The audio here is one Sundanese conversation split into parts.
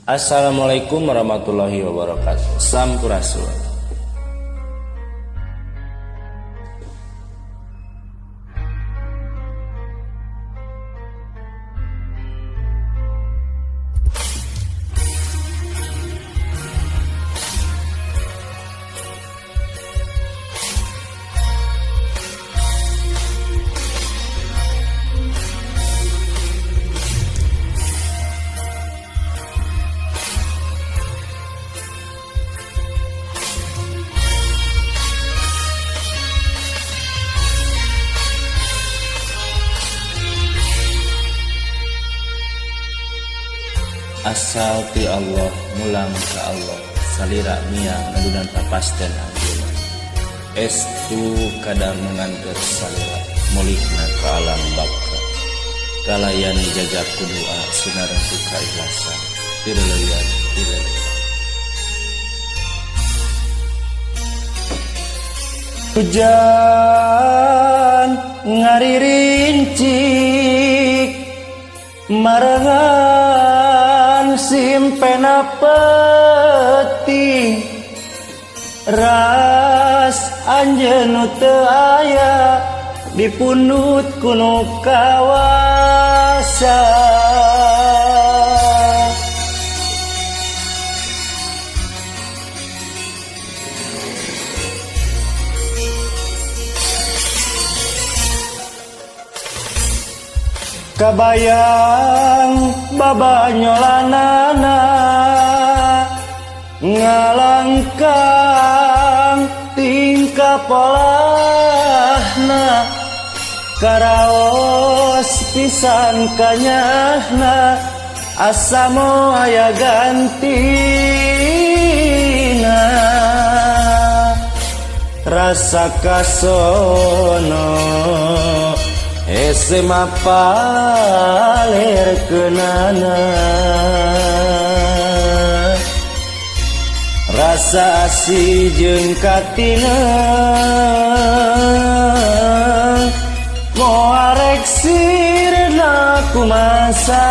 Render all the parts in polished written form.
Assalamualaikum warahmatullahi wabarakatuh. Sampurasun. Asal ti Allah mulang ka Allah, salira miang ngadunan papasten anjeunna. Estu kadar nu nganter salira mulihna ka alam baka. Kalayan dijajab ku doa sinareng ku kaikhlasan. Tireleuyan tireleuyan. Hujan ngaririncik marengan simpena peuting, ras anjeun nu teu aya dipundut ku nu kawasa. Kabayang babanyolanana ngalangkang tingkah polahna, karaos pisan kanyahna asa moal aya gantina. Rasa kasono hese mapaler kenana, rasa asih jeung katina moal rek sirna kumasa,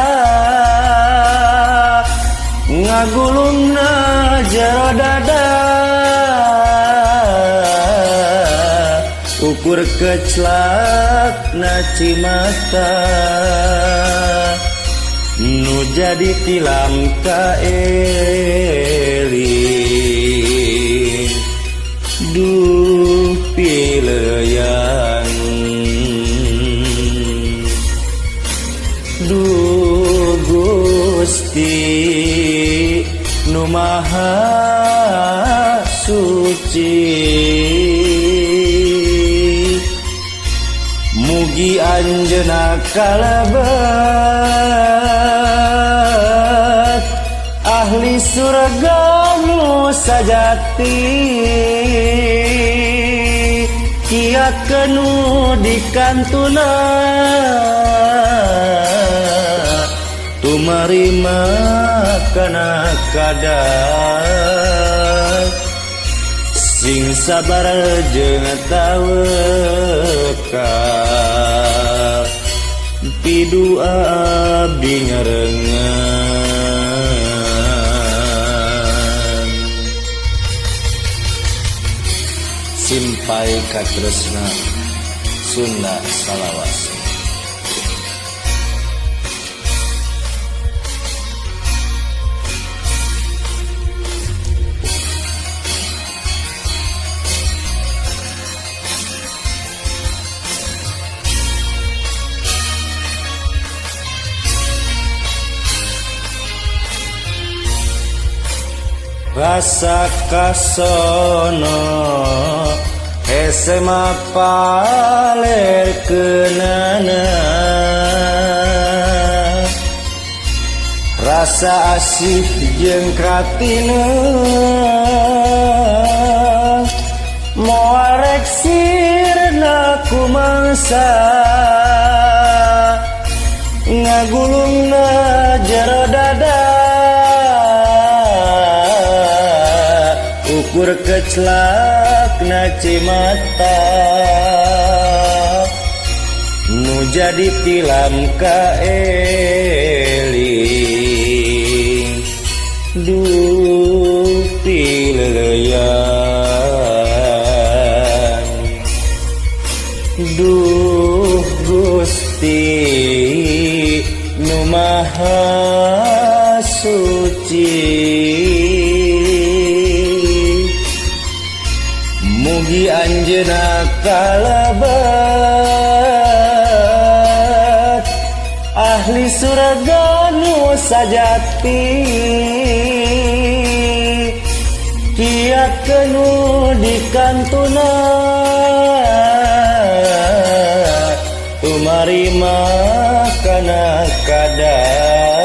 ngagulungna jero dada ukur keclak cimata nu jadi tilam kaeling. Duh pileyan, duh Gusti nu maha suci, mugi anjeunna kalebet ahli surga nu sajati, kiat kenu dikantuna tumarima kana kadar, sing sabar jeung tawakal pidua abdi nyarengan. Simpai katresna Sunda salawas. Rasa kasono hese mapaler kenana, rasa asih jeung katina moal rek sirna kumangsa, ngagulungna jero dada ukur keclak cimata nu jadi tilam kaeling. Duh pileuleyan. Duh Gusti nu Maha Suci, mugi anjeunna kalebet ahli surga nu sajati, kiatkeun nu dikantuna tumarima kana kadar,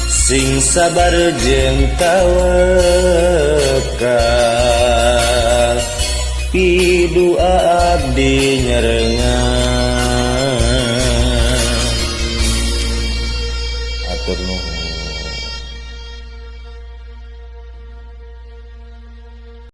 sing sabar jeung tawakal, pidua abdi nyerengan. Atur nuhun.